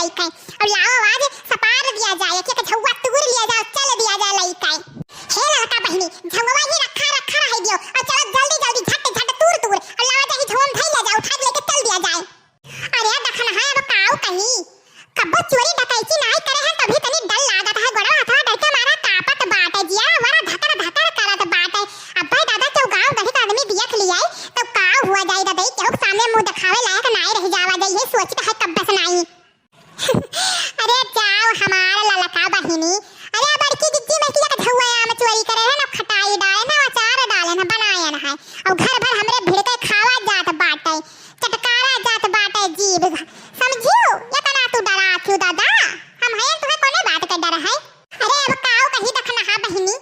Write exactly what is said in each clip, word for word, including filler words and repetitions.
लइके। अउर लाओ आज सपार दिया जाए, एक एक झउआ तूर लिया जाए, चल दिया जाए लइके। हे ललका बहिनी, झउआ ही रखा रखा रहे दियो, अउर चलो जल्दी जल्दी झट झट तूर तूर, अउर लाओ जाही झउआ में धइ लिया जाए, उठा के लइके चल दिया जाए। अरे दखनहा, अब काऊ कही, कब्बो चोरी डकैती नाई करे हैं, तभी तनी डर लागत है, गोड़वा हथवा डर के मारा कांपत बाटे, जिया वरा धकर धकर करत बाटे। अब्बे दादा, केहू गाँव गढ़ी का आदमी देख लिया, तब का हुआ जाई ददई, केहू के सामने मुँह देखावे लायक नाई रह जावा जाई, ये सोचित है कब्बे से नाई। अरे जाओ हमार ललका बहिनी, अरे बड़की जिज्जी में किया झउआ आम चोरी करे है ना, खटाई डाले ना, अचार डाले ना, बनाए ना है, अउर घर भर हमरे भिड़ के खावा जात बाटे, चटकारा जात बाटे जीभ, समझियो? एतना तू डरात हो दादा, हम हैं, तुहे कौने बात के डर है? अरे अब काऊ कही दखनहा बहिनी,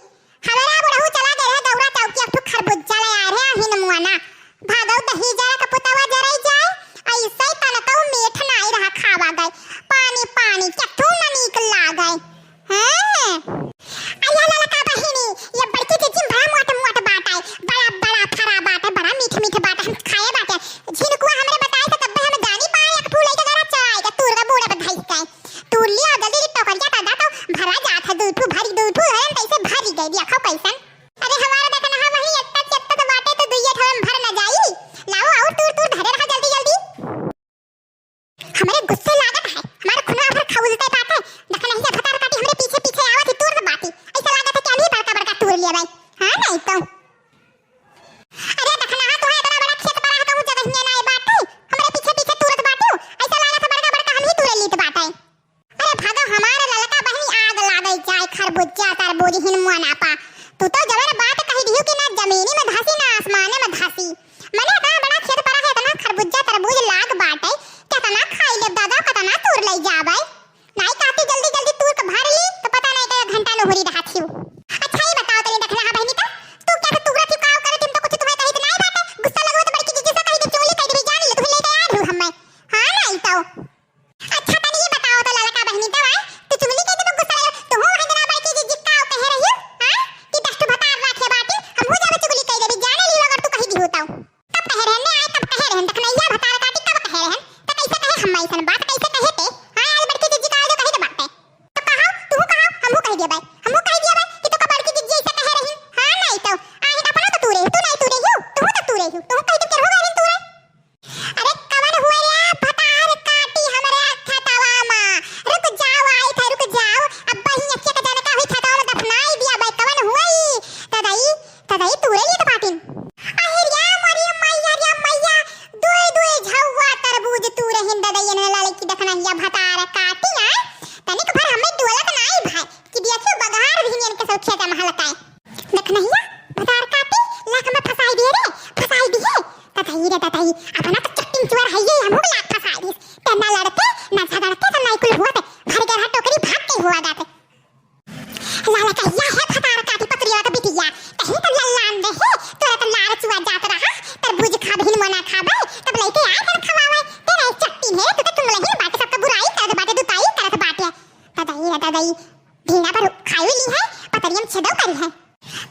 हमरा बुढ़ऊ चला गए रहे गौरा चौकी, एक ठो खरबुज्जा ले आए रहे, हिन मुआना। भागौ दही जरा के पुतवा जराई जाए, ऐसे तनकौ मीठ नाई रहा खावा गए, पानी पानी, केथू न नीक लागे। हाँ। अया ललका बहिनी, ये बड़की जिज्जी बड़ा मोट मोट बाटे, बड़ा बड़ा फरा बाटे, बड़ा मीठ मीठ बाटे, हम खाए बाटे। झिनकुआ हमरे बताए से तब्बे हम जानी पाए, एक ठू लइके गरा चराई के तूर के बूढ़े पे धइस के। तूर लिया जल्दी जल्दी टोकरिया का दा तो भरा जात है, दू ठू भरी, दू ठू धरन तैसे भरी गई, देखो कैसन। अरे हमारा दखनहा बहिनी, एत्ता चेत्ता तो बाटे तो दुइये ठो में भर न जाई। लाओ अउर तूर तूर धरे रहा जल्दी जल्दी। हमरे गुस्से लागत है, हमारे खुनवा भर खौलते बाटे। दखनहिया भतार काटी हमरे पीछे पीछे आवत ही तूर बाटी। ऐसा लागत है कि हम ही बड़का बड़का तूर लिया भाई। हाँ नहीं तो। अरे दखनहा, तोहे इतना बड़ा खेत पड़ा है, कहूँ जगहिया नाई बाटे, हमरे पीछे पीछे तूरत बाटे, ऐसा लागत है बड़का बड़का हम ही तूरे लीत बाटे। अरे भागो हमार ललका बहिनी, आग लागल जाए, खरबूजा तरबूज हिन मुआ नापा। तू तो जबर बात कही दिहू कि ना जमीनी में धसी ना आसमाने में धसी। मने इतना बड़ा खेत पड़ा है, इतना खरबूजा तरबूज लाग बाटे, कितना खाई लेब दादा, कितना तूर लई जाबे। नाई कहती जल्दी जल्दी तूर के भर ली, तो पता नहीं कई घंटा नोहरी रहत हियो। अच्छा, ई बताओ तनी दखनहा बहिनी, तो तू क्या तूरत हियो, काव करत हियो, तो कुछ तुम्हें कहित नाई बाटे, गुस्सा लगो तो बड़की जिज्जी से कही दे, चोली कह देबी, जान ले, तुम्हें लेके आ रही हूँ हमें। हाँ, नाई तो। अच्छा, तनी ई बताओ तो ललका बहिनी, तो आए, तू चुगली कह देबो, गुस्सा लगो, तो हो है जना बड़की जिज्जी काव कहे रही, हाँ, कि दस ठो भतार राखे बाटी, हम हो जाबे चुगली कह देबी, जाने लियो अगर तू कही दी होता। कब कहे रहन ने आए, कब कहे रहन, दखनहिया भतार काटी कब कहे रहन? त कैसे कहे हम ऐसन बात, कैसे कहे ते? हाँ, आज बड़की जिज्जी का आजो कहे के बात है। तो कहो, तू कहो, हमहू कह दिया भाई, हमहू कह दिया भाई कि तो का बड़की जिज्जी ऐसे कहे रही। हाँ, नहीं तो, आही अपना तो तू रही, तू नहीं तू रही हो, तू तो तू रही हो, तू कह दे के हो गए तू रही। अरे कवन हुआ रे भतार काटी हमरे खेतवा मा? रुक जाओ, आई था, रुक जाओ, अब बही अखिया के जनका हुई खेतवा मा दफनाई दिया भाई, कवन हुआ ई? दादाई, दादाई तूरे लिए तो बाटिन। अरे रे मोरी मैया रे मैया, दुई दुई झउआ तरबूज तूरे हिन ददइयन ललकी दखनहिया भतार काटी आए। तनिक भर हमें डोलत नाई भाई कि देखियो बघार भी नियन के सब खेत में हलकाए। दखनहिया भतार काटी लाख में फसाई दिए रे, फसाई दिए। ततई रे ततई, अपना तो चट्टिन चुअर है ये, हमहू लाख फसाई दिस। ते ना लड़ते, ना झगड़ते, तो नाई कुल हुआ ते। भर गया टोकरी भाग के हुआ जाते। ललकहिया है भतार काटी पतरिया के बिटिया, कहीं तो लल्लान रहे, तोरा तो लार चुआ जात रहा, तरबूज खाबहिन मोना खाबे, तब लइके आए तन खवावे, तेरा एक चट्टी है, तू तो चुंगलहिन बाटे, सबका बुराई करत बाटे, दुताई करत बाटे। दादाई रे दादाई, ढींगा पर खाई ली है, पतरियम छेदो करी है।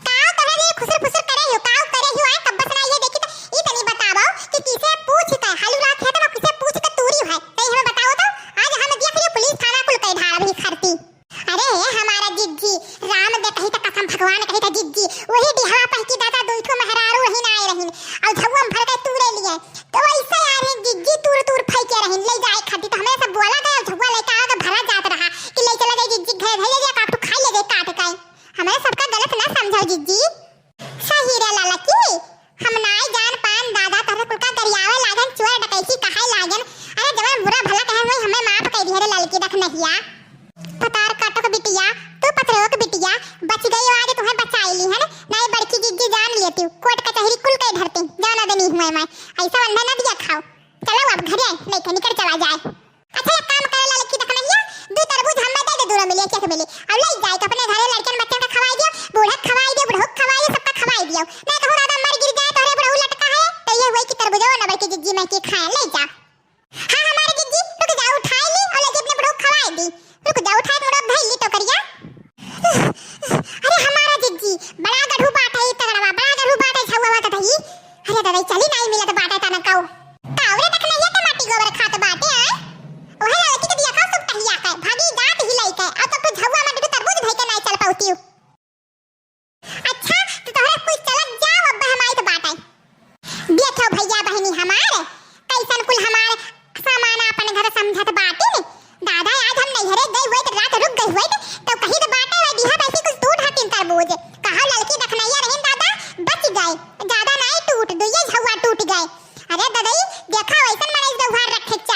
काव तोहरे लिए खुसर फुसर करे हो, काव करे हो, आए कब्बस ना ये देखी तो ई तनी बतावो कि किसे पूछ के, हालू रात है तो किसे पूछ के तूरी है, तई हमें बताओ तो, आज हम देख लिए पुलिस थाना कुल कई ढाल भी खरती। अरे हमारा जिज्जी, राम दे कही तो कसम भगवान कही तो जिज्जी, वही डिहवा पहकी दादा दुई ठो मेहरारू रहीन आए रहीन, और झउआ में भर के तूरे लिए, तो वैसे आ रहे जिज्जी तूर तूर फेंके रहीन, ले जाए खाती, तो हमें सब बोला गया, झउआ लेके आओ तो भरा जात रहा कि ले चला जाए जिज्जी घर, धैले जाए काटू खाई ले जाए काट के, हमें सबका गलत ना समझाओ जिज्जी। सही रे ललकी, हम नाई जान पान दादा, तहरे कुल का गरियावे लागन, चोर डकैती कहाई लागन। अरे जवन बुरा भला कहन होई, हमें माफ कई दिहे रे ललकी दखनहिया। भतार काटक बिटिया, तू पतरोक बिटिया, बच गई आज तुम्हें बचाई ली है ना, नाई बड़की जिज्जी जान लेती, कोर्ट कचहरी कुल कई धरती, जाना देनी हुए मैं, ऐसा वंदे ना दिया खाओ। चलो अब घरे, नहीं तो निकल चला जाए। अच्छा, एक काम करे ललकी दखनहिया, दू तरबूज हमें दे दे, दूरो मिली, एक एक मिली। अब ले जाए के अपने घरे लड़कन बच्चन का खवाई दियो, बूढ़ा के खवाई दियो, बुढ़ऊ के खवाई दियो, सबका खवाई दियो। मैं कहूँ दादा मर गिर जाए, तोहरे बुढ़ऊ लटका है, तो ये हुई कि तरबूजवा ना बल्कि जिज्जी मैं की खाए, ले जा। हाँ, हमारे जिज्जी, रुक जा, उठाई ली और ले जा अपने बुढ़ऊ के खवाई दी। रुक जा, उठाई के मुड़ो धई ली टोकरिया। अरे हमारा जिज्जी, बड़ा गढ़ू बात है, तगड़वा, बड़ा गढ़ू बात है, झउआ बात है। अरे दादा, चली नहीं मिलत बाटे तनकौ। कावरे दखनहिया के माटी गोबर खात बाटे, आय? ओहे लड़की के दिया खाओ, सब बुझे, कहा ललकी दखनैया रहिन दादा, बच गए, ज्यादा नाई टूट, दुइये झौआ टूट गए। अरे ददई, देखा वैसन मनई व्यवहार रखे के